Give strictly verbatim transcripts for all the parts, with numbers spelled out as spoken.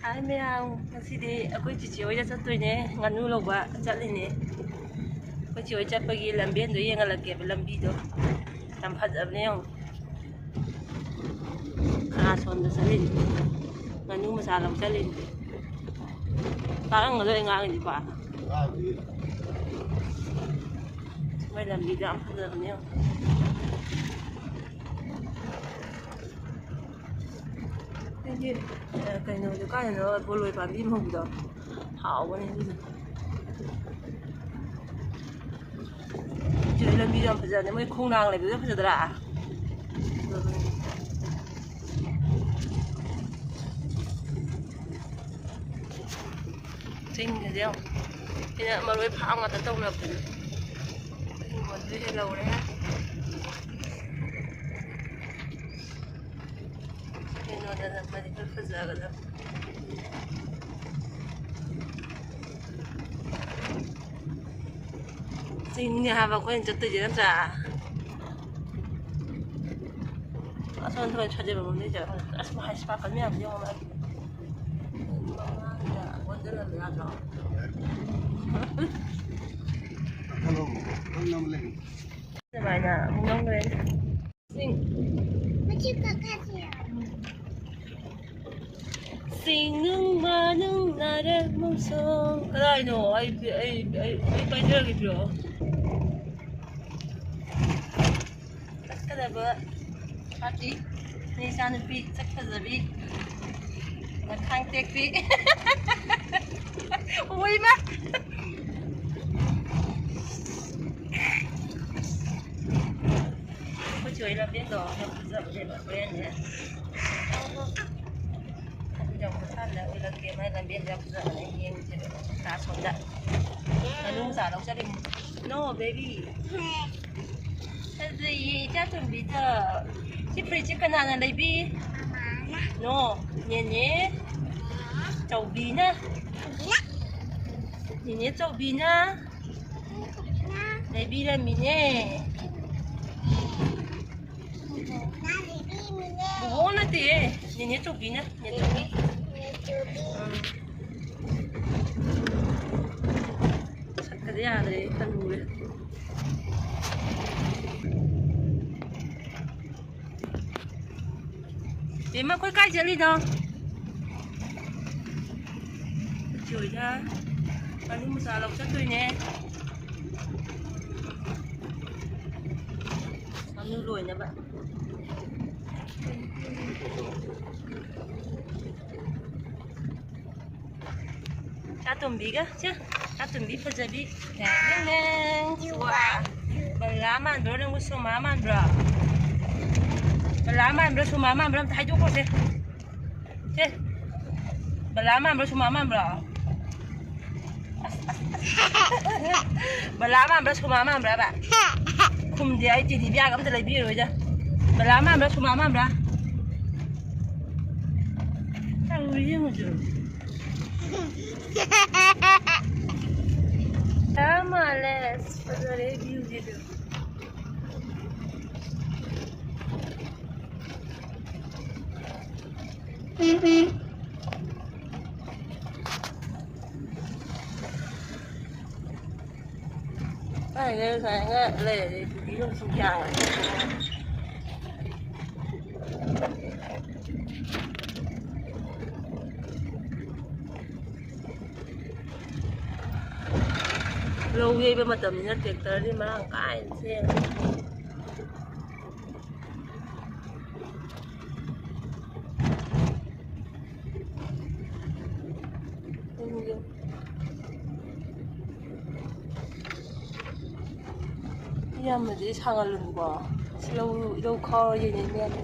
ꯍꯥꯏ ꯃꯌꯥꯝ, ꯉꯁꯤꯗꯤ ꯑꯩꯈꯣꯏ ꯆꯤꯆꯦ ꯍꯣꯏꯗ ꯆꯠꯇꯣꯏꯅꯦ, ꯉꯥꯅꯨ ꯂꯧꯕ ꯆꯠꯂꯤꯅꯦ꯫ ꯑꯩꯈꯣꯏ ꯆꯤꯆꯦ ꯍꯣꯏ ꯆꯠꯄꯒꯤ ꯂꯝꯕꯦꯟꯗꯣ ꯌꯦꯡꯍꯜꯂꯛꯀꯦꯕ, ꯂꯝꯕꯤꯗꯣ ꯌꯥꯝ ꯐꯖꯕꯅꯦ ꯌꯦꯡꯉꯣ꯫ ꯈꯔ ꯁꯣꯝꯗ ꯆꯠꯂꯤꯅꯦ, ꯉꯥꯅꯨ ꯃꯆꯥ ꯂꯧ ꯆꯠꯂꯤꯅꯦ꯫ ꯇꯥꯔꯝꯒꯗ꯭ꯔꯣ ꯑꯩ ꯉꯥꯡꯉꯤꯁꯤꯀꯣ? ꯃꯣꯏ ꯂꯝꯕꯤꯗꯣ ꯌꯥꯝ ꯐꯖꯕꯅꯦ ꯌꯦꯡꯉꯣ꯫ ꯑꯩꯗꯤ, ꯑ, ꯀꯩꯅꯣꯗꯣ, ꯀꯥꯏꯗꯅꯣ ꯕꯣꯂꯣꯏ ꯄꯥꯝꯕꯤ ꯑꯃ ꯍꯧꯕꯗꯣ, ꯍꯥꯎꯕꯅꯦ ꯑꯗꯨꯗꯣ꯫ ꯁꯤꯗ ꯂꯝꯕꯤꯗꯣ ꯌꯥꯝ ꯐꯖꯕꯅꯦ, ꯃꯣꯏ ꯈꯣꯡꯅꯥꯡ ꯂꯩꯕꯗꯣ ꯐꯖꯗ꯭ꯔꯥ? ꯆꯤꯡꯒꯁꯦ ꯌꯦꯡꯉꯣ꯫ ꯁꯤꯅ ꯃꯔꯣꯏ ꯐꯥꯝ ꯉꯥꯛꯇ ꯇꯧꯅꯕꯅꯦ꯫ ꯍꯤꯡꯒꯣꯜꯗꯨ ꯍꯦꯛ ꯂꯧꯔꯦ꯫ ꯀꯩꯅꯣꯗ ꯅꯝꯃꯗꯤ ꯈꯔ ꯐꯖꯒꯗꯕ꯫ ꯆꯤꯡꯅꯦ ꯍꯥꯏꯕ ꯑꯩꯈꯣꯏꯅ ꯆꯠꯇꯣꯏꯁꯦ ꯅꯠꯇ꯭ꯔꯥ? ꯑꯁꯣꯝ ꯊꯣꯏ ꯁꯥꯖꯦꯜ ꯃꯐꯝꯗꯩ ꯆꯠꯂꯣ꯫ ꯑꯁ, ꯃꯍꯩ ꯁꯥꯀꯜ ꯃꯌꯥꯝꯁꯦ ꯌꯦꯡꯉꯣ꯫ ꯃꯃꯥꯡꯗ ꯑꯣꯟꯁꯤꯜꯍꯜꯂꯨ ꯌꯥꯗ꯭ꯔꯣ? ꯍꯜꯂꯣ, ꯅꯪ ꯅꯝ ꯂꯩ꯫ ꯑꯗꯨꯃꯥꯏꯅ ꯑꯃꯨꯛ ꯅꯝꯈ꯭ꯔꯦ꯫ ꯆꯤꯡ꯫ ꯆꯤꯡꯅꯨꯡ ꯃꯥꯅꯨꯡ ꯅꯥꯔꯛ ꯃꯣꯡꯁꯣꯡ꯫ ꯀꯗꯥꯏꯅꯣ? ꯑꯩ, ꯑꯩ, ꯑꯩ, ꯑꯩ ꯄꯥꯏꯖꯔꯒꯦ, ꯄꯤꯔꯛꯑꯣ꯫ ꯆꯠꯀꯗꯕ party꯫ ꯅꯣꯏ ꯏꯆꯥꯅꯨꯄꯤ ꯁꯛ ꯐꯖꯕꯤ, ꯅꯈꯥꯡ ꯇꯦꯛꯄꯤ꯫ ꯑꯣꯏꯃ! ꯑꯩꯈꯣꯏ ꯆꯦ ꯍꯣꯏ ꯂꯝꯕꯦꯟꯗꯣ ꯌꯥꯝ ꯐꯖꯕꯅꯦꯕ, ꯍꯣꯔꯦꯟꯅꯦ꯫ ꯑꯗꯨ ꯌꯥꯝ ꯐꯖꯅ ꯎꯠꯂꯛꯀꯦ, ꯃꯥꯏ ꯂꯝꯕꯦꯟꯗꯣ ꯌꯥꯝ ꯐꯖꯕꯅꯦ, ꯌꯦꯡꯁꯦꯕ꯫ ꯀ꯭ꯂꯥꯁ ꯍꯣꯝꯗ ꯉꯥꯅꯨ ꯃꯆꯥ ꯂꯧꯖꯔꯤꯕꯅꯤ꯫ No, baby. ꯐꯖꯩꯌꯦ, ꯏꯆꯥ ꯇꯣꯝꯕꯤꯗꯣ꯫ ꯁꯤ ꯐꯨꯔꯤꯠꯁꯦ ꯀꯅꯥꯅ ꯂꯩꯕꯤ? ꯃꯃꯥꯅ꯫ No, ꯅꯦꯅꯦ꯫ ꯃꯃꯥ꯫ ꯆꯧꯕꯤꯅ꯫ ꯆꯧꯕꯤꯅ꯫ ꯅꯦꯅꯦ ꯆꯧꯕꯤꯅ꯫ ꯆꯧꯕꯤꯅ꯫ ꯂꯩꯕꯤꯔꯝꯃꯤꯅꯦ꯫ ꯆꯧꯕꯤꯅ ꯂꯩꯕꯤꯔꯝꯃꯤꯅꯦ꯫ ꯕꯣꯕꯣ ꯅꯠꯇꯦ, ꯅꯦꯅꯦ ꯆꯧꯕꯤꯅ꯫ ꯅꯦ ꯆꯧꯕꯤ꯫ ꯅꯦ ꯁꯛꯀꯗꯤ ꯌꯥꯗ꯭ꯔꯦ, ꯍꯅꯨꯔꯦ꯫ ꯕꯦꯝꯃ, ꯑꯩꯈꯣꯏ ꯀꯥꯏ ꯆꯠꯂꯤꯅꯣ? ꯎꯆꯤ ꯍꯣꯏꯗ ꯉꯥꯅꯨ ꯃꯆꯥ ꯂꯧ ꯆꯠꯇꯣꯏꯅꯦ꯫ ꯉꯥꯅꯨ ꯂꯣꯏꯅꯕ꯫ ꯆꯥꯇꯣꯝꯕꯤꯒ, ꯁꯦ, ꯆꯥꯇꯣꯝꯕꯤ ꯐꯖꯕꯤ꯫ ꯅꯦꯡ, ꯅꯦꯡ, ꯅꯦꯡ꯫ ꯋꯥ꯫ ꯕꯂꯥ ꯃꯥꯟꯕ꯭ꯔꯣ ꯅꯪꯕꯨ, ꯁꯣꯃꯥ ꯃꯥꯟꯕ꯭ꯔꯣ? ꯕꯂꯥ ꯃꯥꯟꯕ꯭ꯔꯣ, ꯁꯣꯃꯥ ꯃꯥꯟꯕ꯭ꯔꯣ? ꯑꯝꯇ ꯍꯥꯏꯗꯣꯛꯈꯣꯁꯦ꯫ ꯁꯦ, ꯕꯂꯥ ꯃꯥꯟꯕ꯭ꯔꯣ, ꯁꯣꯃꯥ ꯃꯥꯟꯕ꯭ꯔꯣ? ꯕꯂꯥ ꯃꯥꯟꯕ꯭ꯔꯥ, ꯁꯣꯃꯥ ꯃꯥꯟꯕ꯭ꯔꯥꯕ? ꯈꯨꯝꯗꯦ, ꯑꯩ ꯇꯦꯗꯤ ꯕꯤꯌꯥꯒ ꯑꯝꯇ ꯂꯩꯕꯤꯔꯔꯣꯏꯗ꯫ ꯕꯂꯥ ꯃꯥꯟꯕ꯭ꯔꯥ, ꯁꯣꯃꯥ ꯃꯥꯟꯕ꯭ꯔꯥ? ꯇꯧꯔꯤ ꯌꯦꯡꯉꯨꯆꯣ꯫ ꯆꯞ ꯃꯥꯜꯂꯦ꯫ ꯑꯁ, ꯐꯖꯔꯦ ꯚ꯭ꯌꯨꯁꯤꯁꯨ꯫ ꯀꯥꯏꯗꯩ ꯉꯁꯥꯏ ꯉꯥ ꯂꯩꯔꯗꯤ ꯄꯨꯈ꯭ꯔꯤꯗ ꯑꯃꯨꯛ ꯁꯨꯝ ꯌꯥꯡꯉꯅꯤ꯫ ꯂꯧ ꯌꯩꯕ ꯃꯇꯝꯅꯤꯅ ꯇ꯭ꯔꯦꯛꯇꯔꯗꯤ ꯃꯔꯥꯡ ꯀꯥꯏꯅ ꯆꯦꯜꯂꯦ꯫ ꯏꯌꯥꯝꯕꯗꯤ ꯁꯥꯡꯍꯜꯂꯨꯅꯨꯀꯣ꯫ ꯁꯤ ꯂꯧ, ꯂꯧ ꯈꯥꯎꯔ ꯌꯩꯅꯩ ꯃꯌꯥꯝꯗꯣ꯫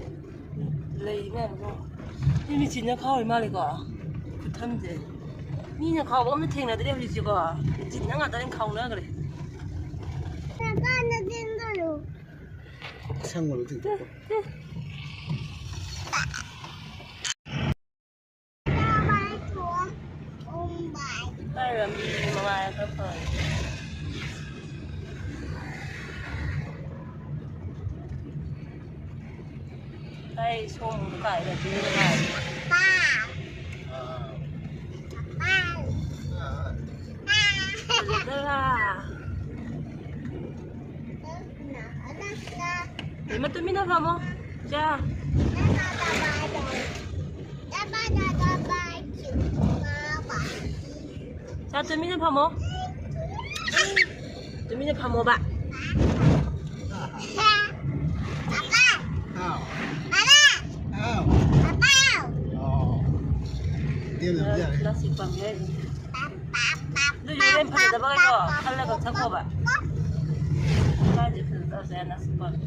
ꯂꯩ ꯃꯌꯥꯝꯗꯣ꯫ ꯃꯤ ꯃꯦꯆꯤꯟꯅ ꯈꯥꯎꯔꯤ ꯃꯥꯜꯂꯦꯀꯣ꯫ ꯈꯨꯊꯝꯁꯦ꯫ ꯃꯤꯅ ꯈꯥꯎꯕ ꯑꯝꯇ ꯊꯦꯡꯅꯗ꯭ꯔꯦ ꯍꯧꯖꯤꯛꯁꯦꯀꯣ꯫ ꯃꯦꯆꯤꯟꯅ ꯉꯥꯛꯇ ꯂꯣꯏ ꯈꯥꯎꯅꯈ꯭ꯔꯦ꯫ ꯑꯁꯪꯕꯗꯣ ꯆꯤꯡꯊꯣꯛꯈꯣ꯫ ꯂꯝꯕꯤ ꯃꯃꯥꯏ ꯈꯔ ꯐꯔꯦ꯫ ꯑꯩ ꯁꯣꯝꯗ ꯀꯥꯏꯗ ꯄꯤꯔꯒ ꯆꯠꯂ꯫ ꯏꯃ, ꯇꯨꯃꯤꯟꯅ ꯐꯝꯃꯣ꯫ ꯆꯥ꯫ ꯆꯥ, ꯇꯨꯃꯤꯟꯅ ꯐꯝꯃꯣ꯫ ꯇꯨꯃꯤꯟꯅ ꯐꯝꯃꯣꯕ꯫ ꯍꯥꯎ꯫ ꯍꯥꯎ꯫ ꯑꯣ꯫ ꯏꯇꯦꯝꯅ ꯄꯤꯖꯔꯦ꯫ ꯅꯥꯁꯤꯛ ꯄꯥꯝꯕꯤ ꯍꯥꯏꯁꯦ꯫ ꯑꯗꯨ ꯌꯨꯔꯦꯟ ꯐꯖꯗꯕꯈꯩꯗꯣ ꯈꯜꯂꯒ ꯊꯛꯈꯣꯕ꯫ ꯀꯥꯏꯗꯩ ꯐꯖꯗꯕꯁꯦ ꯅꯥꯁꯤꯛ ꯄꯥꯝꯕꯤ꯫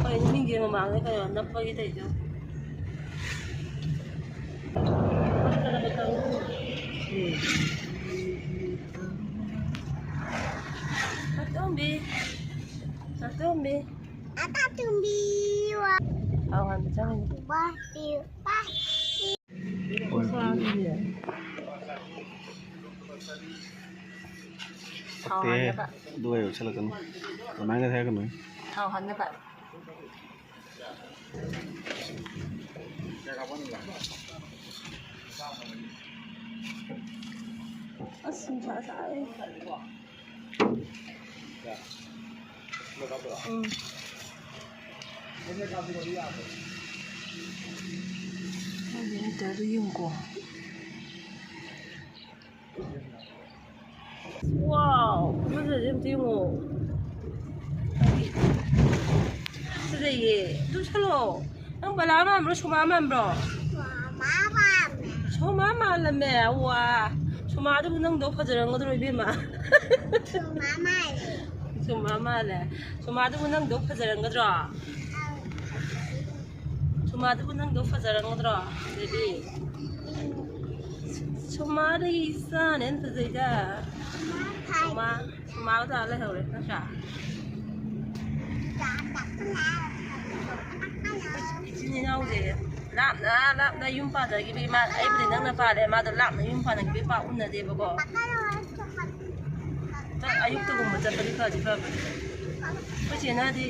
ꯍꯣꯏ, ꯃꯤꯒꯤ ꯃꯃꯥꯡꯗ ꯀꯩꯅꯣ ꯅꯞꯄꯒꯤ ꯇꯧꯔꯤꯗꯣ꯫ ꯅꯥꯇꯣꯝꯕꯤ, ꯅꯥꯇꯣꯝꯕꯤ꯫ ꯑꯇꯥ ꯇꯨꯝꯕꯤ ꯋꯥ꯫ ꯊꯥꯎ ꯍꯥꯟꯕ ꯆꯪꯉꯤꯅꯦ꯫ ꯋꯥ, ꯄꯤ, ꯋꯥ꯫ ꯊꯥꯎ ꯐꯠꯇꯦ꯫ ꯍꯥꯟꯅꯕ꯫ ꯑꯗꯨ ꯑꯣꯏ ꯌꯣꯠꯁꯜꯂꯛꯀꯅꯨ꯫ ꯑꯗꯨꯃꯥꯏꯅ ꯍꯥꯏꯔꯛꯀꯅꯨ꯫ ꯊꯥꯎ ꯍꯥꯟꯅꯕ꯫ ꯑꯁ, ꯅꯨꯡꯁꯥ ꯁꯥꯏ꯫ ꯎꯝ꯫ ꯃꯣꯏꯒꯤ ꯃꯤꯇꯔꯗꯨ ꯌꯦꯡꯉꯨꯀꯣ꯫ ꯋꯥꯎ, ꯐꯖꯗꯦ, ꯑꯝꯇ ꯌꯦꯡꯉꯣ꯫ ꯐꯖꯩꯌꯦ꯫ ꯑꯗꯨ ꯁꯜꯂꯣ꯫ ꯅꯪ ꯕꯂꯥ ꯃꯥꯟꯕ꯭ꯔꯣ, ꯁꯣꯃꯥ ꯃꯥꯟꯕ꯭ꯔꯣ? ꯁꯣꯃꯥ ꯃꯥꯟꯕ꯭ꯔꯣ? ꯁꯣꯃꯥ ꯃꯥꯜꯂꯝꯃꯦ꯫ ꯋꯥ, ꯁꯣꯃꯥꯗꯨꯕꯨ ꯅꯪꯗꯧ ꯐꯖꯔꯝꯒꯗ꯭ꯔꯣ, ꯏꯕꯦꯝꯃ? ꯁꯣꯃꯥ ꯃꯥꯜꯂꯦ꯫ ꯁꯣꯃꯥ ꯃꯥꯜꯂꯦ꯫ ꯁꯣꯃꯥꯗꯨꯕꯨ ꯅꯪꯗꯧ ꯐꯖꯔꯝꯒꯗ꯭ꯔꯣ? ꯑꯧ꯫ ꯁꯣꯃꯥꯗꯨꯕꯨ ꯅꯪꯗꯧ ꯐꯖꯔꯝꯒꯗ꯭ꯔꯣ, ꯕꯦꯕꯤ? ꯁꯣꯃꯥꯗꯒꯤ ꯏꯆꯥꯅ ꯍꯦꯟꯅ ꯐꯖꯩꯗ꯫ ꯁꯣꯃꯥ, ꯁꯣꯃꯥ ꯇꯥ ꯂꯩꯍꯧꯔꯦ, ꯅꯠꯇ꯭ꯔꯥ? ꯏꯆꯤꯟ ꯏꯅꯥꯎꯁꯦ ꯂꯥꯞꯅ ꯂꯥꯞꯅ ꯌꯨꯝ ꯄꯥꯟꯅꯈꯤꯕꯒꯤ, ꯃꯥ, ꯑꯩꯕꯨꯗꯤ ꯅꯪꯅ ꯄꯥꯜꯂꯦ, ꯃꯥꯗꯣ ꯂꯥꯞꯅ ꯌꯨꯝ ꯄꯥꯟꯅꯈꯤꯕꯒꯤ ꯄꯥꯛ ꯎꯅꯗꯦꯕꯀꯣ꯫ ꯑꯌꯨꯛꯇꯒꯨꯝꯕ ꯆꯠꯄꯗꯤ ꯐꯗꯤ ꯐꯕꯅꯤ꯫ ꯑꯩꯈꯣꯏ ꯆꯦꯅꯗꯤ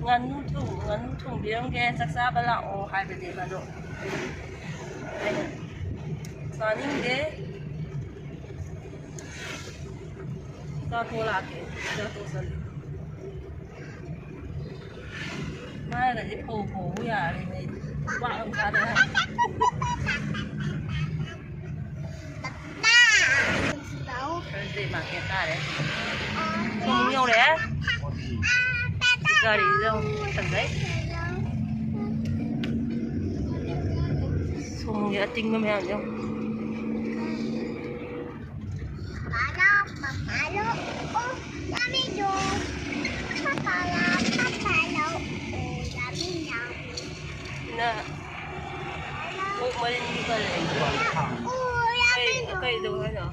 ꯉꯥꯅꯨ ꯊꯣꯡ-, ꯉꯥꯅꯨ ꯊꯣꯡꯕꯤꯔꯝꯒꯦ, ꯆꯥꯛ ꯆꯥꯕ ꯂꯥꯛꯑꯣ ꯍꯥꯏꯕꯅꯦꯕ, ꯑꯗꯣ ꯑꯩꯅ ꯆꯥꯅꯤꯡꯗꯦ꯫ ꯆꯥꯊꯣꯛ ꯂꯥꯛꯀꯦ꯫ ꯆꯥꯊꯣꯛ ꯆꯠꯂꯤ꯫ ꯃꯥꯅꯒꯗꯤ ꯐꯧ ꯐꯧꯕ ꯌꯥꯔꯦꯅꯦ ꯑꯩꯗꯤ꯫ ꯈꯨꯕꯥꯛ ꯑꯃ ꯊꯥꯗ ꯌꯥꯔꯦ꯫ Thursday market ꯇꯥꯔꯦ꯫ ꯁꯣꯝ ꯌꯧꯔꯛꯑꯦ꯫ ꯒꯥꯔꯤꯁꯦ ꯑꯃꯨꯛ ꯐꯖꯩ꯫ ꯁꯣꯝꯒꯤ ꯑꯇꯤꯡꯕ ꯃꯌꯥꯝꯁꯦ ꯌꯦꯡꯉꯨ꯫ ꯅ ꯑꯣꯛ ꯃꯔꯤꯟꯒꯤ ꯄꯔꯦꯡ꯫ ꯀꯩ, ꯀꯩꯗꯧ ꯍꯥꯏꯅꯣ?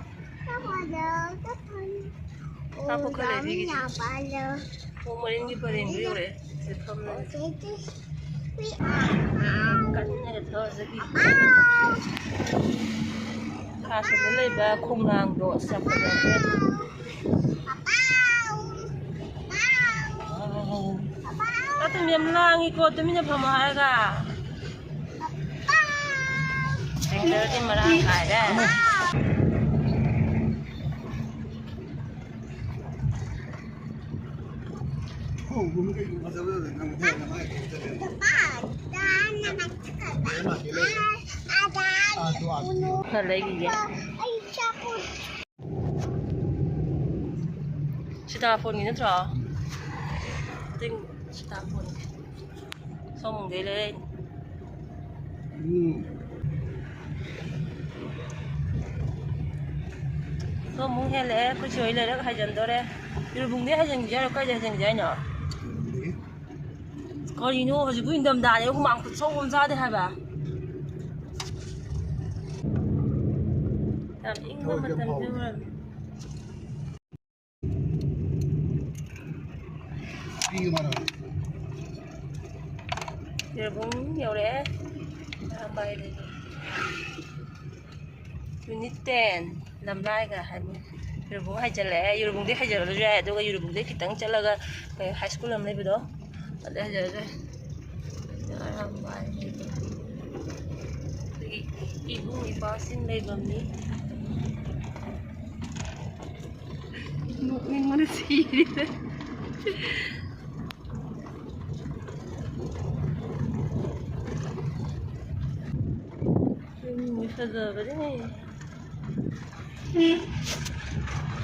ꯁꯥ ꯄꯨꯈꯠꯂꯦ ꯃꯤꯒꯤ꯫ ꯑꯣꯛ ꯃꯔꯤꯟꯒꯤ ꯄꯔꯦꯡꯗꯣ ꯌꯧꯔꯛꯑꯦ꯫ ꯁꯤ ꯐꯝꯂꯒ ꯀꯟꯅꯒ ꯊꯧꯔꯁꯤ꯫ ꯈꯥꯁꯤꯗ ꯂꯩꯕ ꯈꯣꯡꯅꯥꯡꯗꯣ ꯑꯁ ꯌꯥꯝ ꯐꯖꯈ꯭ꯔꯦ꯫ ꯑꯗꯨꯝ ꯌꯥꯝ ꯂꯥꯡꯉꯤꯀꯣ, ꯇꯨꯃꯤꯟꯅ ꯐꯝꯃꯣ ꯍꯥꯏꯔꯒ꯫ Angle ꯗꯤ ꯃꯔꯥꯡ ꯀꯥꯏꯔꯦ꯫ ꯈꯔ ꯂꯩꯈꯤꯒꯦ꯫ ꯁꯤꯇꯥꯐꯣꯟꯒꯤ ꯅꯠꯇ꯭ꯔꯣ? ꯇꯤꯡ ꯁꯤꯇꯥꯐꯣꯟꯒꯤ꯫ ꯁꯣꯝꯗꯩ ꯂꯩꯔꯛꯏꯅꯦ꯫ ꯎꯝ꯫ ꯁꯣꯝ ꯑꯃꯨꯛ ꯍꯦꯜꯂꯛꯑꯦ, ꯑꯩꯈꯣꯏ ꯆꯦ ꯍꯣꯏ ꯂꯩꯔꯛ ꯍꯥꯏꯖꯟꯗꯣꯔꯦ꯫ ꯌꯨꯔꯕꯨꯡꯗꯩ ꯍꯥꯏꯖꯟꯈꯤꯁꯦ ꯍꯥꯏꯔꯣ? ꯀꯥꯏꯗꯩ ꯍꯥꯏꯖꯟꯈꯤꯁꯦ ꯍꯥꯏꯅꯣ? ꯀꯔꯤꯅꯣ, ꯍꯧꯖꯤꯛꯄꯨ ꯏꯪꯊꯝꯊꯥꯅꯦ, ꯍꯨꯃꯥꯡ ꯈꯨꯁꯧ ꯑꯃ ꯆꯥꯗꯦ ꯍꯥꯏꯕ꯫ ꯌꯥꯝ ꯏꯪꯕ ꯃꯇꯝꯗꯤ ꯑꯣꯏꯔꯝꯃꯤ꯫ ꯌꯨꯔꯕꯨꯡ ꯌꯧꯔꯛꯑꯦ꯫ ꯑꯔꯥꯝꯕꯥꯏꯗꯒꯤ꯫ Unit ten, ꯂꯝꯂꯥꯏꯒ ꯍꯥꯏꯕꯅꯤ꯫ ꯌꯨꯔꯕꯨꯡ ꯍꯥꯏꯖꯜꯂꯛꯑꯦ꯫ ꯌꯨꯔꯕꯨꯡꯗꯩ ꯍꯥꯏꯖꯜꯂꯁꯨ ꯌꯥꯏ, ꯑꯗꯨꯒ ꯌꯨꯔꯕꯨꯡꯗꯩ ꯈꯤꯇꯪ ꯆꯠꯂꯒ ꯀꯩ high school ꯑꯃ ꯂꯩꯕꯗꯣ, ꯑꯗꯩ ꯍꯥꯏꯖꯜꯂꯁꯨ ꯌꯥꯏ꯫ ꯑꯔꯥꯝꯕꯥꯏ꯫ ꯑꯩꯈꯣꯏꯒꯤ ꯏꯕꯨꯡ ꯏꯄ꯭ꯋꯥꯁꯤꯡ ꯂꯩꯐꯝꯅꯤ꯫ ꯅꯤꯡꯕꯅ ꯁꯤꯔꯦ꯫ ꯌꯨꯝꯁꯦ ꯐꯖꯕꯅꯦ꯫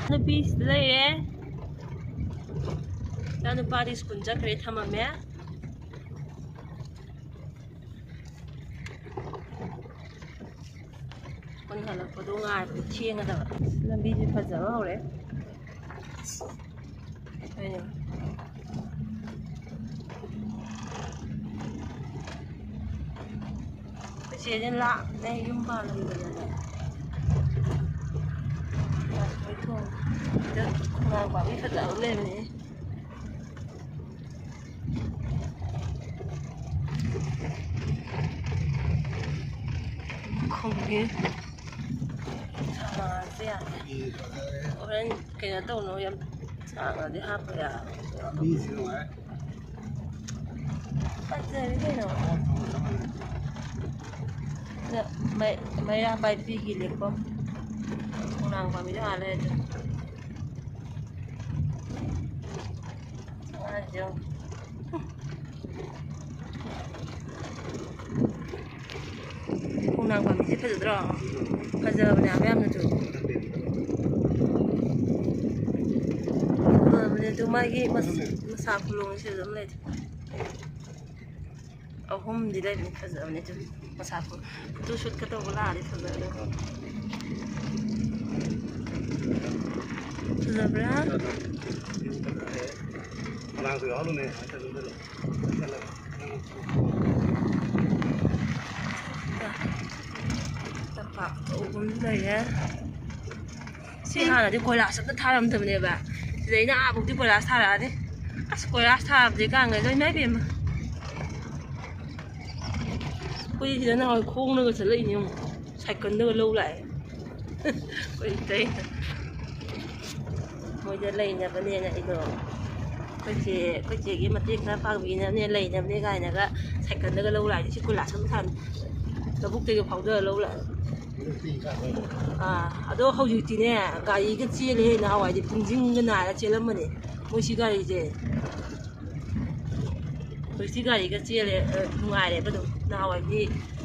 ꯅꯨꯄꯤꯁꯤꯗ ꯂꯩꯔꯦ꯫ ꯏꯆꯥ ꯅꯨꯄꯥꯗꯤ ꯁ꯭ꯀꯨꯜ ꯆꯠꯈ꯭ꯔꯦ, ꯊꯝꯃꯝꯃꯦ꯫ ꯁ꯭ꯀꯨꯜ ꯍꯜꯂꯛꯄꯗꯣ ꯉꯥꯏꯕꯗ ꯊꯦꯡꯒꯗꯕ꯫ ꯂꯝꯕꯤꯁꯦ ꯐꯖꯕ ꯍꯧꯔꯦ꯫ ꯍꯣꯏꯅꯦ꯫ ꯑꯩꯈꯣꯏ ꯆꯦꯁꯦ ꯂꯥꯞꯅꯦ ꯌꯨꯝ ꯄꯥꯜꯂꯝꯗꯅꯅꯦ꯫ ꯂꯥꯛꯄꯩ ꯊꯣꯡ꯫ ꯁꯤꯗ ꯈꯣꯡꯅꯥꯡ ꯄꯥꯝꯕꯤ ꯐꯖꯕ ꯑꯃ ꯂꯩꯕꯅꯦ꯫ ꯈꯣꯡꯒꯤ ꯁꯥꯁꯦ ꯌꯥꯗꯦ꯫ ꯍꯣꯔꯦꯟ ꯀꯩꯅꯣ ꯇꯧꯅꯕ ꯌꯥꯝ ꯁꯥꯡꯅꯗꯤ ꯍꯥꯞꯄ ꯌꯥꯔꯣꯏ꯫ ꯐꯖꯔꯦ ꯀꯩꯅꯣ꯫ ꯑꯗ ꯃꯩ-, ꯃꯩꯔꯥ ꯄꯥꯏꯕꯤꯒꯤ ꯂꯦꯞꯐꯝ꯫ ꯈꯣꯡꯅꯥꯡ ꯄꯥꯝꯕꯤꯗꯣ ꯑꯥ ꯂꯩꯔꯦ꯫ ꯑꯉꯥꯡꯁꯦ ꯌꯦꯡꯉꯨ꯫ ꯈꯣꯡꯅꯥꯡ ꯄꯥꯝꯕꯤꯁꯦ ꯐꯖꯗ꯭ꯔꯣ? ꯐꯖꯕꯅꯦ ꯍꯥꯏꯕ ꯌꯥꯝꯅꯁꯨ꯫ ꯐꯖꯕꯅꯦ ꯑꯗꯨ ꯃꯥꯒꯤ ꯃꯁ-, ꯃꯁꯥ ꯈꯨꯂꯣꯡꯁꯦ ꯑꯗꯨꯝ ꯂꯩ꯫ ꯑꯍꯨꯝꯗꯤ ꯂꯩꯕꯅꯤ ꯐꯖꯕꯅꯤ ꯑꯗꯨꯝ꯫ ꯃꯁꯥ ꯐꯣ-, ꯐꯣꯇꯣ ꯁꯨꯠꯀ ꯇꯧꯕ ꯂꯥꯛꯑꯗꯤ ꯐꯖꯒꯗꯕ꯫ ꯐꯖꯕ꯭ꯔꯥ? ꯃꯅꯥꯛꯇ ꯌꯥꯎꯍꯜꯂꯨꯅꯦ꯫ ꯇꯝꯄꯥꯛ ꯑꯍꯨꯝ ꯂꯩꯔꯦ꯫ ꯁꯤ ꯍꯥꯟꯅꯗꯤ ꯀꯣꯏꯂꯥꯁ ꯑꯝꯇ ꯊꯥꯔꯝꯗꯕꯅꯦꯕ꯫ ꯁꯤꯗꯩꯅ ꯑꯥ ꯐꯥꯎꯗꯤ ꯀꯣꯏꯂꯥꯁ ꯊꯥꯔꯛꯑꯅꯤ꯫ ꯑꯁ, ꯀꯣꯏꯂꯥꯁ ꯊꯥꯕꯗꯤ ꯀꯥꯡꯒꯩ ꯂꯣꯏ ꯏꯃꯥ ꯏꯕꯦꯝꯃ꯫ ꯑꯩꯈꯣꯏꯗꯤ ꯁꯤꯗ ꯅꯍꯥꯟꯋꯥꯏ ꯈꯣꯡꯅꯒ ꯆꯠꯂꯛꯏꯅꯦ ꯌꯦꯡꯉꯨ꯫ ꯁꯥꯏꯀꯜꯗꯒ ꯂꯧ ꯂꯥꯛꯑꯦ꯫ ꯑꯩꯈꯣꯏ ꯏꯇꯩꯅ꯫ ꯃꯣꯏꯗ ꯂꯩꯅꯕꯅꯦꯅ ꯑꯩꯗꯣ ꯑꯩꯈꯣꯏ ꯆꯦ, ꯑꯩꯈꯣꯏ ꯆꯦꯒꯤ ꯃꯇꯦꯡ ꯈꯔ ꯄꯥꯡꯕꯤꯅꯕꯅꯦ, ꯂꯩꯅꯕꯅꯦ ꯀꯥꯏꯅꯒ ꯁꯥꯏꯀꯜꯗꯒ ꯂꯧ ꯂꯥꯛꯑꯦ꯫ ꯁꯤ ꯀꯣꯏꯂꯥꯁ ꯑꯃ ꯊꯥꯔꯝꯃꯤ꯫ ꯂꯧꯕꯨꯛꯇꯒꯤ ꯐꯥꯎꯗꯔ ꯂꯧ ꯂꯥꯛꯑꯦ꯫ ꯑꯥ, ꯑꯗꯣ ꯍꯧꯖꯤꯛꯇꯤꯅꯦ, ꯒꯥꯔꯤꯒ ꯆꯦꯜꯂꯦ꯫ ꯅꯍꯥꯟꯋꯥꯏꯗꯤ ꯄꯨꯡꯁꯤꯡꯒ ꯅꯥꯏꯔ ꯆꯦꯜꯂꯝꯕꯅꯦ ꯃꯣꯏ ꯁꯤ ꯒꯥꯔꯤꯁꯦ꯫ ꯍꯧꯖꯤꯛꯇꯤ ꯒꯥꯔꯤꯒ ꯆꯦꯜꯂꯦ꯫ ꯑ, ꯅꯨꯡꯉꯥꯏꯔꯦꯕ ꯑꯗꯨꯝ꯫ ꯅꯍꯥꯟꯋꯥꯏꯗꯤ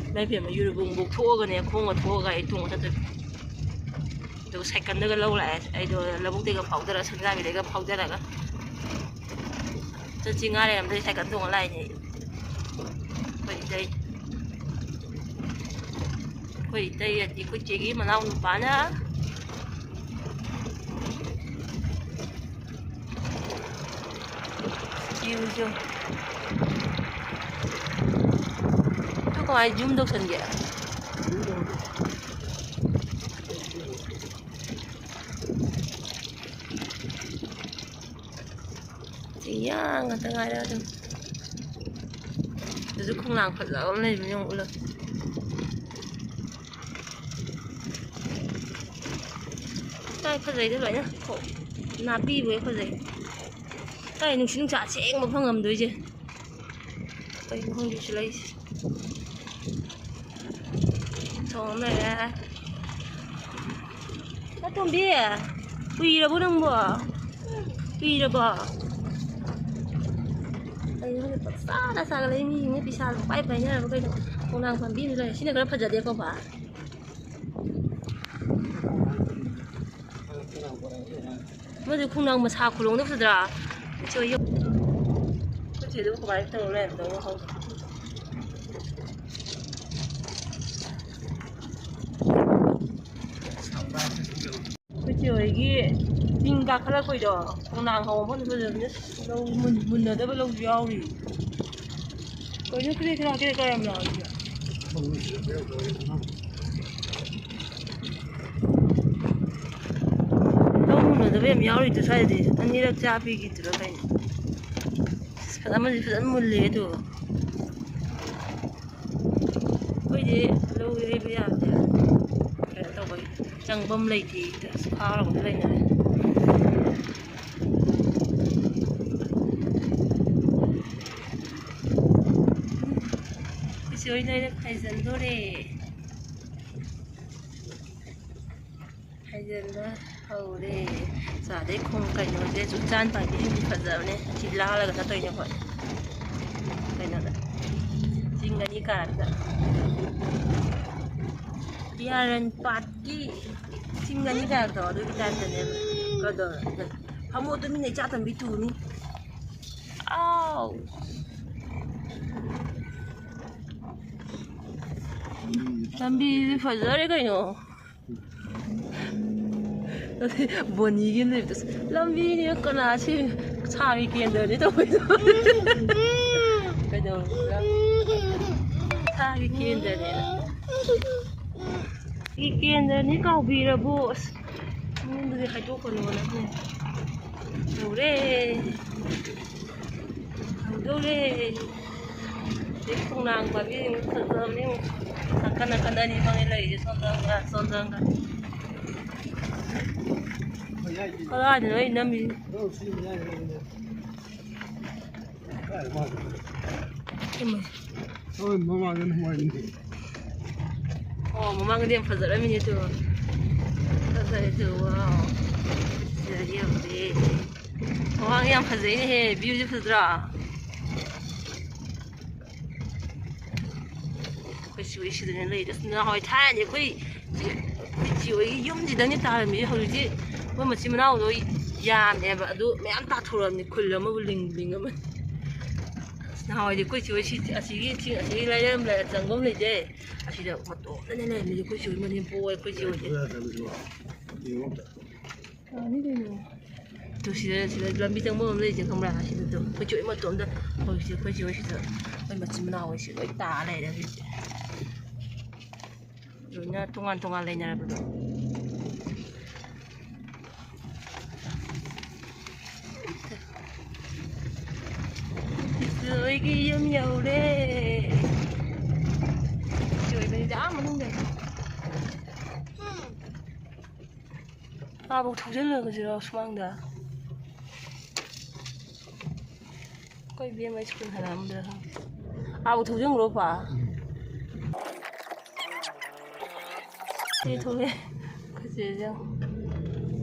ꯏꯃꯥ ꯏꯕꯦꯝꯃ, ꯌꯨꯔꯕꯨꯡꯕꯨꯛ ꯊꯣꯛꯑꯒꯅꯦ, ꯈꯣꯡꯅ ꯊꯣꯛꯑꯒ ꯑꯩ ꯇꯣꯡꯉ ꯆꯠꯇꯣꯏꯅꯦ꯫ ꯑꯗꯨꯒ ꯁꯥꯏꯀꯜꯗꯒ ꯂꯧ ꯂꯥꯛꯑꯦ ꯑꯩꯗꯣ, ꯂꯧꯕꯨꯛꯇꯩꯒ ꯐꯥꯎꯗꯔ, ꯁꯦꯟꯗ꯭ꯔꯥꯡꯒꯤꯗꯩꯒ ꯐꯥꯎꯗꯔꯒ ꯆꯠꯁꯤ ꯉꯥ ꯂꯩꯔꯝꯗ꯭ꯔꯗꯤ ꯁꯥꯏꯀꯜ ꯇꯣꯡꯉ ꯂꯥꯛꯏꯅꯦ ꯑꯩ꯫ ꯑꯩꯈꯣꯏ ꯏꯇꯩ, ꯑꯩꯈꯣꯏ ꯏꯇꯩ ꯑꯗꯤ ꯑꯩꯈꯣꯏ ꯆꯦꯒꯤ ꯃꯅꯥꯎ ꯅꯨꯄꯥꯅ꯫ ꯌꯦꯡꯉꯨꯁꯤ ꯌꯦꯡꯉꯨ꯫ ꯑꯗꯨ ꯀꯃꯥꯏꯅ zoom ꯇꯧꯁꯟꯒꯦ? ꯆꯤꯡꯌꯥ ꯉꯥꯛꯇ ꯉꯥꯏꯔꯦ ꯑꯗꯨꯝ꯫ ꯑꯗꯨꯁꯨ ꯈꯣꯡꯅꯥꯡ ꯐꯖꯕ ꯑꯃ ꯂꯩꯕꯅꯤ, ꯌꯦꯡꯉꯨ, ꯎꯠꯂꯛꯀꯦ꯫ ꯀꯥꯏ ꯐꯖꯩꯗ ꯂꯣꯏꯅ꯫ ꯅꯥꯄꯤꯕꯨ ꯍꯦꯛ ꯐꯖꯩ꯫ ꯀꯥꯏ ꯅꯨꯡꯁꯤꯠ ꯅꯨꯡꯁꯥ ꯑꯁꯦꯡꯕ ꯐꯪꯉꯝꯗꯣꯏꯁꯦ꯫ ꯀꯩꯅꯣ ꯈꯪꯗꯦ ꯁꯤ ꯂꯩꯁꯦ꯫ ꯊꯣꯡ ꯑꯃ ꯂꯩꯔꯦ꯫ ꯑꯇꯣꯝꯕꯤ, ꯎꯏꯔꯕꯣ ꯅꯪꯕꯣ? ꯎꯏꯔꯕꯣ? ꯀꯩꯅꯣ ꯈꯪꯗꯦ, ꯄꯪꯆꯥꯗ ꯆꯥꯒꯠꯂꯛꯏ ꯃꯤꯁꯤꯡꯁꯦ, ꯄꯩꯁꯥ ꯄꯥꯏ ꯄꯥꯏꯅꯔꯕ ꯀꯩꯅꯣ? ꯈꯣꯡꯅꯥꯡ ꯄꯥꯝꯕꯤ ꯑꯃꯁꯨ ꯂꯩꯔꯦ꯫ ꯁꯤꯅ ꯈꯔ ꯐꯖꯗꯦꯀꯣ, ꯕꯥ? ꯃꯗꯨ ꯈꯣꯡꯅꯥꯡ ꯃꯁꯥ ꯈꯨꯂꯣꯡꯗꯣ ꯐꯖꯗ꯭ꯔꯥ? ꯏꯆꯦ ꯍꯣꯏ ꯌꯨꯝ-, ꯑꯩꯈꯣꯏ ꯆꯦꯗꯨꯕꯨ ꯀꯃꯥꯏꯅ ꯇꯧꯔ ꯂꯩꯔꯝꯗꯧꯅꯣ ꯈꯪꯗꯦ꯫ ꯑꯩꯈꯣꯏ ꯆꯦ ꯍꯣꯏꯒꯤ ꯆꯤꯡ ꯀꯥꯈꯠꯂꯛꯄꯩꯗꯣ, ꯈꯣꯡꯅꯥꯡ ꯍꯧꯕ ꯃꯐꯝꯗꯣ ꯐꯖꯕꯅꯦ꯫ ꯂꯧ ꯃꯨꯟ-, ꯃꯨꯟꯅꯗꯕ ꯂꯧꯁꯨ ꯌꯥꯎꯔꯤ꯫ ꯀꯩꯅꯣ ꯀ꯭ꯔꯦ ꯀ꯭ꯔꯥ ꯀ꯭ꯔꯦ ꯀ꯭ꯔꯥ ꯌꯥꯝ ꯂꯥꯎꯔꯤꯁꯦ? ꯂꯧ ꯃꯨꯟꯅꯗꯕ ꯌꯥꯝ ꯌꯥꯎꯔꯤꯗꯨ ꯁ꯭ꯋꯥꯏꯗꯗꯤ꯫ ꯑꯅꯤꯔꯛ ꯆꯥ ꯄꯤꯈꯤꯗꯨꯔ ꯀꯩꯅꯣ? ꯑꯁ, ꯐꯖ-, ꯑꯃꯗꯤ ꯐꯖꯅ ꯃꯨꯜꯂꯦ ꯑꯗꯨ꯫ ꯑꯩꯈꯣꯏꯗꯤ ꯂꯧ ꯌꯩꯕ ꯌꯥꯗꯦ꯫ ꯀꯩꯅꯣ ꯇꯧꯕꯒꯤ ꯆꯪꯐꯝ ꯂꯩꯇꯦ꯫ ꯑꯁ, ꯈꯥꯔꯒ ꯂꯩꯅꯔꯦ꯫ ꯏꯆꯦ ꯍꯣꯏ ꯂꯣꯏꯅ ꯈꯥꯏꯖꯤꯟꯗꯣꯔꯦ꯫ ꯍꯥꯏꯖꯤꯟꯕ ꯍꯧꯔꯦ꯫ ꯆꯥꯗꯩ ꯈꯣꯡ ꯀꯩꯅꯣꯁꯦ ꯎꯆꯥꯟ ꯄꯥꯝꯕꯤꯁꯤꯡꯁꯤ ꯐꯖꯕꯅꯦ꯫ ꯑꯁꯤ ꯂꯥꯜꯂꯒ ꯆꯠꯇꯣꯏꯅꯦ ꯑꯩꯈꯣꯏ꯫ ꯀꯩꯅꯣꯗ, ꯆꯤꯡ ꯑꯅꯤ ꯀꯥꯔꯛꯇ꯫ ꯌꯥꯔꯟ ꯄꯥꯠꯀꯤ ꯆꯤꯡ ꯑꯅꯤ ꯀꯥꯔꯛꯇꯣ ꯑꯗꯨꯒꯤ ꯇꯥꯏꯞꯇꯅꯦꯕ꯫ ꯀꯗꯧꯔꯒꯦ? ꯐꯝꯃꯣ, ꯇꯨꯃꯤꯟꯅ ꯏꯆꯥ ꯇꯝꯕꯤ ꯇꯨꯅꯤ꯫ ꯑꯥꯎ꯫ ꯂꯝꯕꯤꯁꯦ ꯐꯖꯔꯦ ꯀꯩꯅꯣ꯫ ꯕꯣꯅꯤꯒꯤ ꯑꯃ ꯂꯩꯕꯗꯣ, "ꯂꯝꯕꯤꯅꯦ ꯀꯅꯥ ꯁꯤ ꯁꯥꯒꯤ ꯀꯦꯟꯗ꯭ꯔꯅꯦ" ꯇꯧꯕꯗꯣ꯫ ꯀꯩꯗꯧꯔꯕ? ꯁꯥꯒꯤ ꯀꯦꯟꯗ꯭ꯔꯅꯦꯅ꯫ ꯁꯥꯒꯤ ꯀꯦꯟꯗ꯭ꯔꯅꯤ ꯀꯥꯎꯕꯤꯔꯕꯣ? ꯑꯁ, ꯃꯤꯉꯣꯟꯗꯗꯤ ꯍꯥꯏꯗꯣꯛꯀꯅꯣꯅ ꯌꯧꯔꯦ꯫ ꯍꯧꯗꯧꯔꯦ꯫ ꯑꯗꯩ ꯈꯣꯡꯅꯥꯡ ꯄꯥꯝꯕꯤ ꯐꯖꯕꯅꯤ꯫ ꯅꯥꯀꯟ ꯅꯥꯀꯟꯗ ꯑꯅꯤ ꯐꯪꯉꯦ ꯂꯩꯔꯤꯁꯦ, ꯁꯣꯝꯗ ꯑꯃꯒ, ꯁꯣꯝꯗ ꯑꯃꯒ꯫ ꯀꯗꯥꯏꯗꯅꯣ ꯑꯩ ꯅꯝꯃꯤꯁꯦ? ꯏꯃꯥ꯫ ꯍꯣꯏ, ꯃꯃꯥꯡꯗ ꯅꯨꯡꯉꯥꯏꯕꯅꯤ꯫ ꯑꯣ, ꯃꯃꯥꯡꯗꯗꯤ ꯌꯥꯝ ꯐꯖꯔꯝꯃꯤꯅꯦ ꯇꯨ꯫ ꯐꯖꯔꯦ ꯇꯨ, ꯋꯥꯎ꯫ ꯁꯤꯗꯗꯤ ꯌꯥꯝ ꯐꯖꯩ꯫ ꯃꯃꯥꯡ ꯌꯥꯝ ꯐꯖꯩꯅꯦꯍꯦ, ꯚ꯭ꯌꯨꯁꯦ ꯐꯖꯗ꯭ꯔꯣ? ꯑꯩꯈꯣꯏ ꯆꯦ ꯍꯣꯏ ꯁꯤꯗꯅꯦ ꯂꯩꯔꯤꯁꯦ꯫ ꯑꯁ, ꯅꯍꯥꯟꯋꯥꯏ ꯊꯥꯏꯅꯗꯤ ꯑꯩꯈꯣꯏ ꯆꯦ, ꯑꯩꯈꯣꯏ ꯆꯦ ꯍꯣꯏꯒꯤ ꯌꯨꯝꯁꯤꯗꯪꯅꯦ ꯇꯥꯔꯝꯃꯤꯁꯦ꯫ ꯍꯧꯖꯤꯛꯇꯤ ꯃꯣꯏ ꯃꯆꯤꯟ ꯃꯅꯥꯎꯗꯣ ꯌꯥꯝꯃꯦꯕ, ꯑꯗꯨ ꯃꯌꯥꯝ ꯇꯥꯊꯣꯔꯛꯑꯕꯅꯤ, ꯈꯨꯜ ꯑꯃꯕꯨ ꯂꯤꯡ ꯂꯤꯡꯉꯝꯃꯅꯤ꯫ ꯑꯁ, ꯅꯍꯥꯟꯋꯥꯏꯗꯤ ꯑꯩꯈꯣꯏ ꯆꯦ ꯍꯣꯏ ꯁꯤ, ꯑꯁꯤꯒꯤ ꯆꯤꯡ, ꯑꯁꯤꯒꯤ ꯂꯥꯏꯔꯦꯝ ꯂꯥꯏ ꯆꯪꯐꯝ ꯂꯩꯇꯦ꯫ ꯑꯁꯤꯗ ꯃꯇꯣꯝꯗꯅꯦ ꯂꯩꯔꯝꯃꯤꯁꯦ ꯑꯩꯈꯣꯏ ꯆꯦ ꯍꯣꯏ ꯃꯅꯦꯝꯄꯣꯛ ꯍꯣꯏ, ꯑꯩꯈꯣꯏ ꯆꯦ ꯍꯣꯏꯁꯦ꯫ ꯌꯥꯅꯤ ꯀꯩꯅꯣ꯫ ꯑꯗꯨ ꯁꯤꯗ, ꯁꯤꯗ ꯂꯝꯕꯤ ꯆꯪꯐꯝ ꯑꯃ ꯂꯩꯁꯦ ꯈꯪꯕ꯭ꯔꯥ? ꯁꯤꯗ ꯑꯗꯨꯝ ꯑꯩꯈꯣꯏ ꯆꯦ ꯍꯣꯏ ꯃꯇꯣꯝꯗ ꯍꯧꯖꯤꯛꯁꯦ ꯑꯩꯈꯣꯏ ꯆꯦ ꯍꯣꯏ ꯁꯤꯗ ꯃꯣꯏ ꯃꯆꯤꯟ ꯃꯅꯥꯎ ꯍꯣꯏꯁꯦ ꯂꯣꯏ ꯇꯥ ꯂꯩꯔꯦ ꯍꯧꯖꯤꯛꯁꯦ꯫ ꯂꯣꯏꯅ ꯇꯣꯉꯥꯟ ꯇꯣꯉꯥꯟ ꯂꯩꯅꯔꯕꯗꯣ꯫ ꯂꯣꯏꯒꯤ ꯌꯨꯝ ꯌꯧꯔꯦ꯫ ꯂꯣꯏꯕꯅꯤꯗ ꯑꯥ ꯃꯅꯨꯡꯗ꯫ ꯑꯥꯕꯨꯛ ꯊꯧꯖꯤꯜꯂꯒꯁꯤꯔꯣ ꯁꯨꯃꯥꯡꯗ? ꯑꯩꯈꯣꯏ ꯏꯕꯦꯝꯃ ꯁ꯭ꯀꯨꯜ ꯍꯜꯂꯛꯑꯝꯗ꯭ꯔꯥ ꯈꯪꯗꯦ꯫ ꯑꯥꯕꯨꯛ ꯊꯧꯖꯤꯟꯈ꯭ꯔꯣ, ꯄꯥ꯫ ꯁꯤ ꯊꯣꯛꯂꯛꯑꯦ꯫ ꯑꯩꯈꯣꯏ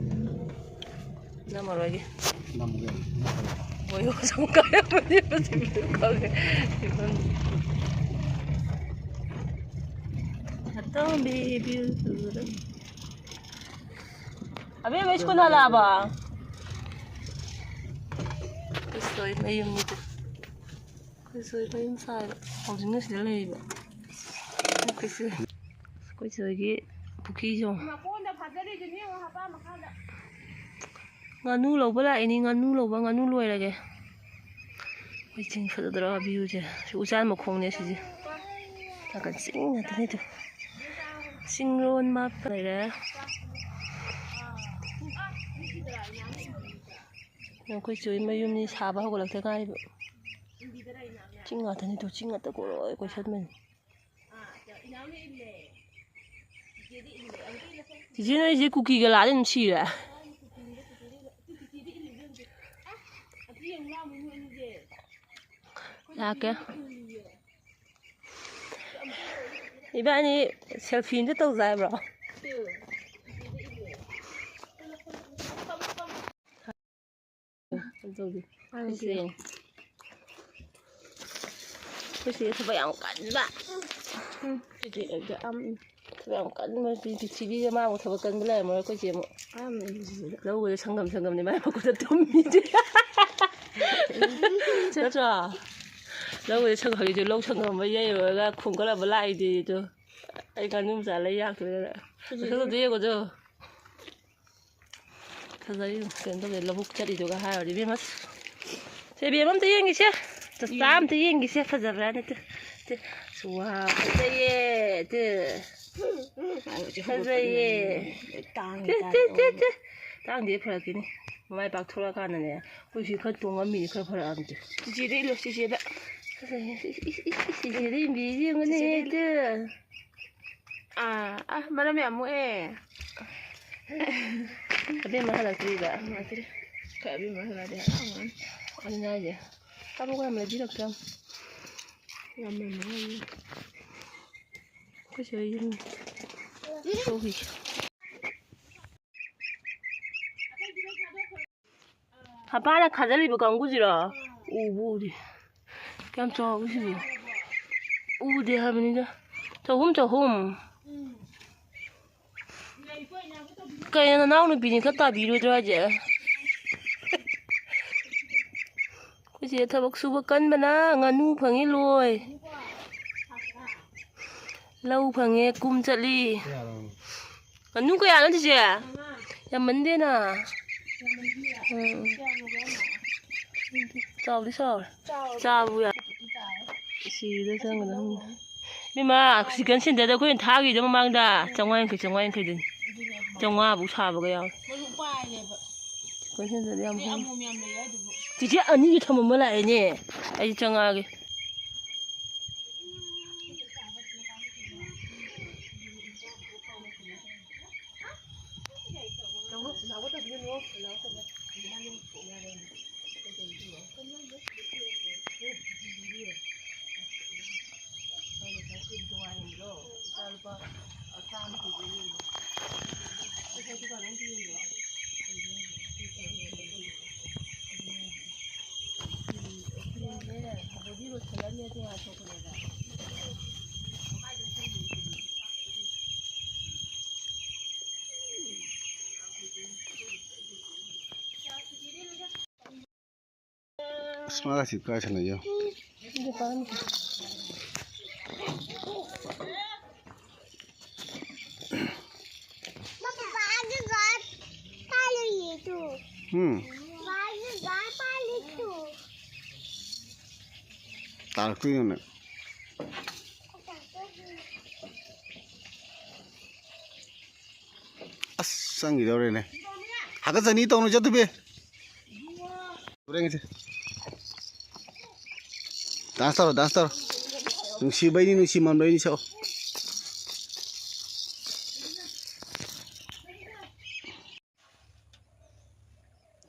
ꯅꯝꯃꯔꯣꯏꯒꯦ꯫ ꯅꯝꯒꯦ꯫ ꯃꯣꯏ ꯁꯨꯝ ꯀꯥꯔꯛꯄꯅꯦ, ꯍꯧꯖꯤꯛ ꯈꯪꯉꯦ꯫ ꯑꯇꯣꯝꯕꯤ ꯕ꯭ꯌꯨ ꯇꯨꯔ꯫ ꯑꯕꯦꯝꯃ ꯁ꯭ꯀꯨꯜ ꯍꯜꯂꯛꯑꯕꯣ? ꯑꯩꯈꯣꯏ ꯁꯤꯗ ꯃꯌꯨꯝꯅꯤꯗ꯫ ꯑꯩꯈꯣꯏ ꯁꯤꯗ ꯃꯌꯨꯝ ꯁꯥꯏꯕ꯫ ꯍꯧꯖꯤꯛꯅ ꯁꯤꯗ ꯂꯩꯔꯤꯕ꯫ ꯑꯩꯈꯣꯏ ꯁꯤ-, ꯑꯩꯈꯣꯏ ꯁꯤꯗꯒꯤ ꯄꯨꯈ꯭ꯔꯤꯁꯨ꯫ ꯉꯥꯅꯨ ꯂꯧꯕ ꯂꯥꯛꯏꯅꯤ, ꯉꯥꯅꯨ ꯂꯧꯕ, ꯉꯥꯅꯨ ꯂꯣꯏꯔꯒꯦ꯫ ꯑꯩꯈꯣꯏ ꯆꯤꯡ ꯐꯖꯗ꯭ꯔꯣ ꯚ꯭ꯌꯨꯁꯦ? ꯁꯤ ꯎꯆꯥꯟ ꯃꯈꯣꯡꯅꯦ ꯁꯤꯁꯦ꯫ ꯅꯥꯀꯟ ꯆꯤꯡ ꯉꯥꯛꯇꯅꯦ ꯑꯗꯨ꯫ ꯆꯤꯡꯔꯣꯟ ꯃꯥꯄꯟ ꯂꯩꯔꯦ꯫ ꯑꯩꯈꯣꯏ ꯆꯦ ꯍꯣꯏ ꯃꯌꯨꯝꯅꯤ ꯁꯥꯕ ꯍꯧꯒꯠꯂꯛꯇ ꯉꯥꯏꯔꯤꯕ꯫ ꯆꯤꯡ ꯉꯥꯛꯇꯅꯤ ꯇꯨ, ꯆꯤꯡ ꯉꯥꯛꯇ ꯀꯣꯏ ꯀꯣꯏꯁꯟꯕꯅꯤ꯫ ꯆꯤꯆꯦ ꯅꯣꯏꯁꯦ ꯀꯨꯀꯤꯒ ꯂꯥꯛꯑꯗꯤ ꯑꯗꯨꯝ ꯁꯤꯔꯦ꯫ ꯂꯥꯛꯀꯦ꯫ ꯏꯕꯥꯅꯤ ꯁꯦꯜꯐꯤ ꯑꯝꯇ ꯇꯧꯖꯦ ꯍꯥꯏꯕ꯭ꯔꯣ? ꯇꯧꯁꯦ꯫ ꯑꯩꯈꯣꯏꯁꯦ ꯊꯕꯛ ꯌꯥꯝ ꯀꯟꯕ꯫ ꯎꯝ꯫ ꯊꯕꯛ ꯌꯥꯝ ꯀꯟꯕ ꯄ꯭ꯔꯤꯊꯤꯕꯤꯗ ꯃꯥꯕꯨ ꯊꯕꯛ ꯀꯟꯕ ꯂꯩꯔꯝꯃꯔꯣꯏ ꯑꯩꯈꯣꯏ ꯆꯦ ꯑꯃꯨꯛ꯫ ꯂꯧꯒꯁꯦ ꯁꯪꯒꯝ ꯁꯪꯒꯝꯅꯤ ꯃꯥꯏ ꯃꯈꯨꯠꯇ ꯇꯨꯝꯃꯤꯁꯦ꯫ ꯅꯠꯇ꯭ꯔꯣ? ꯂꯧꯒꯁꯦ ꯁꯪꯒꯝ, ꯍꯧꯖꯤꯛꯁꯨ ꯂꯧ ꯁꯪꯒꯝ ꯑꯃ ꯌꯩꯔꯨꯔꯒ ꯈꯣꯡꯒꯠꯂꯕ ꯂꯥꯛꯏꯗꯤ ꯑꯗꯣ꯫ ꯑꯩ ꯉꯥꯅꯨ ꯃꯆꯥ ꯂꯩ ꯌꯥꯛꯇꯣꯏꯗ꯫ ꯃꯁꯛꯇꯨ ꯌꯦꯡꯉꯨ ꯑꯗꯨ꯫ ꯐꯖꯔꯤ, ꯀꯩꯅꯣ ꯇꯧꯗꯦ, ꯂꯧꯕꯨꯛ ꯆꯠꯂꯤꯗꯨꯒ ꯍꯥꯏꯔꯨꯔꯗꯤ ꯏꯕꯦꯝꯃ꯫ ꯁꯦ ꯏꯕꯦꯝꯃ ꯑꯝꯇ ꯌꯦꯡꯒꯦꯁꯦ꯫ ꯆꯥ ꯑꯝꯇ ꯌꯦꯡꯒꯦꯁꯦ, ꯐꯖꯕ꯭ꯔꯥꯅ꯫ Two, two. ꯋꯥ, ꯐꯖꯩꯌꯦ꯫ ꯇꯨ꯫ ꯐꯖꯩꯌꯦ꯫ ꯇꯥꯡꯉꯤ, ꯇꯨ, ꯇꯨ, ꯇꯥꯡꯉꯤ꯫ ꯇꯨ, ꯇꯨ꯫ ꯇꯥꯡꯗꯦ, ꯐꯔꯛꯀꯤꯅꯤ꯫ ꯃꯃꯥꯏ ꯄꯥꯛꯊꯣꯔꯛꯑꯀꯥꯟꯗꯅꯦ꯫ ꯑꯩꯈꯣꯏ ꯁꯤ ꯈꯔ ꯇꯣꯡꯉꯝꯃꯤꯅꯤ, ꯈꯔ ꯐꯔꯛꯑꯕꯅꯤ ꯇꯨ꯫ ꯆꯤꯆꯦꯗ ꯏꯜꯂꯣ, ꯆꯤꯆꯦꯗ꯫ ꯐꯖꯩꯌꯦ꯫ ꯏꯁ, ꯏꯁ, ꯏꯁ, ꯏꯁ, ꯆꯤꯆꯦꯗ ꯏꯟꯕꯤꯔꯤꯁꯦ ꯌꯦꯡꯉꯨꯅꯦ, ꯆꯤꯆꯦꯗ ꯏꯜꯂꯣ꯫ ꯇꯨ꯫ ꯑꯥ, ꯑꯥ, ꯃꯔꯝ ꯌꯥꯝ ꯃꯣꯛꯑꯦ꯫ ꯑꯕꯦꯝꯃ ꯍꯜꯂꯛꯇ꯭ꯔꯤꯕ? ꯍꯜꯂꯛꯇ꯭ꯔꯤ꯫ ꯈꯔ ꯑꯕꯦꯝꯃ ꯍꯜꯂꯛꯑꯗꯤ ꯍꯔꯥꯎꯔꯅꯤ꯫ ꯑꯗꯨꯅꯦ ꯍꯥꯏꯁꯦ꯫ ꯑꯆꯥꯄꯣꯠ ꯌꯥꯝ ꯂꯩꯕꯤꯔꯛꯇ꯭ꯔꯥ? ꯌꯥꯝ ꯂꯩꯕ ꯃꯥꯜꯂꯤ꯫ ꯑꯩꯈꯣꯏ ꯆꯦ ꯍꯣꯏ ꯌꯨꯝ ꯊꯣꯛꯈꯤꯒꯦ꯫ ꯃꯄꯥꯅ ꯈꯥꯖꯤꯜꯂꯤꯕ ꯀꯥꯡꯕꯨꯁꯤꯔꯣ? ꯎꯕꯨ ꯎꯗꯦ꯫ ꯀꯌꯥꯝ ꯆꯥꯎꯕ ꯁꯤꯕꯨ? ꯎꯗꯦ ꯍꯥꯏꯕꯅꯤꯗ꯫ ꯆꯍꯨꯝ, ꯆꯍꯨꯝ꯫ ꯀꯩꯅꯣ, ꯅꯅꯥꯎ ꯅꯨꯄꯤꯅꯤ ꯈꯔ ꯇꯥꯕꯤꯔꯣꯏꯗ꯭ꯔꯣ ꯍꯥꯏꯁꯦ? ꯑꯩꯈꯣꯏ ꯆꯦ ꯊꯕꯛ ꯁꯨꯕ ꯀꯟꯕꯅ ꯉꯥꯅꯨ ꯐꯪꯉꯤ ꯂꯣꯏ꯫ ꯂꯧ ꯐꯪꯉꯦ ꯀꯨꯝ ꯆꯠꯂꯤ꯫ ꯉꯥꯅꯨ ꯀꯌꯥꯅꯣ ꯆꯤꯆꯦ? ꯌꯥꯝꯃꯟꯗꯦꯅ꯫ ꯎꯝ꯫ ꯆꯥꯎꯗꯤ ꯆꯥꯎꯔꯦ꯫ ꯆꯥꯕꯕꯨ ꯌꯥ-, ꯁꯤꯗ ꯆꯪꯒꯗꯕꯅꯤ꯫ ꯏꯕꯦꯝꯃ, ꯆꯤꯛꯀꯟ ꯁꯦꯟꯇꯔꯗ ꯑꯩꯈꯣꯏꯅ ꯊꯥꯈꯤꯗꯣ ꯃꯃꯥꯡꯗ ꯆꯥꯝꯃꯉꯥ ꯌꯥꯡꯈꯩ, ꯆꯥꯝꯃꯉꯥ ꯌꯥꯡꯈꯩꯗꯨꯅꯤ꯫ ꯆꯥꯝꯃꯉꯥ ꯐꯥꯎ ꯁꯥꯕꯒ ꯌꯥꯎꯔꯦ꯫ ꯆꯤꯛꯀꯟ ꯁꯦꯟꯇꯔꯗ ꯌꯥꯝ ꯍꯣꯡꯉꯦ꯫ ꯆꯤꯆꯦ ꯑꯅꯤꯒꯤ ꯊꯝꯃꯝꯕ ꯂꯥꯛꯑꯦꯅꯦ꯫ ꯑꯩ ꯆꯪꯉꯛꯑꯒꯦ꯫ ꯑꯁ, ꯃꯥꯒꯁꯤ ꯀꯥꯏ ꯁꯥꯟꯅꯩꯌꯣ? ꯎꯝ꯫ ꯇꯥꯔꯛꯇꯣꯏꯅꯦ꯫ ꯑꯁ, ꯆꯪꯈꯤꯗꯧꯔꯦꯅꯦ꯫ ꯍꯥꯀꯠꯆꯅꯤ, ꯇꯧꯅꯨ ꯆꯠꯇꯨꯕꯤ꯫ ꯍꯣꯔꯦꯟꯒꯤꯁꯦ꯫ ꯗꯥꯟꯁ ꯇꯧꯔꯣ, ꯗꯥꯟꯁ ꯇꯧꯔꯣ꯫ ꯅꯨꯡꯁꯤꯕꯩꯅꯤ, ꯅꯨꯡꯁꯤ ꯃꯥꯟꯕꯩꯅꯤ, ꯁꯛꯑꯣ꯫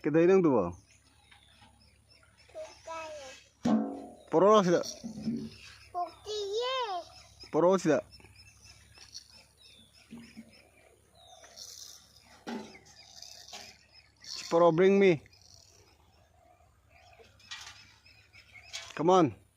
ꯀꯩꯗꯧꯔꯤ ꯅꯪꯗꯨꯕꯣ? ꯄꯣꯔꯛꯑꯣ ꯁꯤꯗ꯫ ꯄꯣꯔꯛꯑꯣ ꯁꯤꯗ꯫ ꯁꯤ ꯄꯣꯔꯛꯑꯣ, bring me꯫ Come on.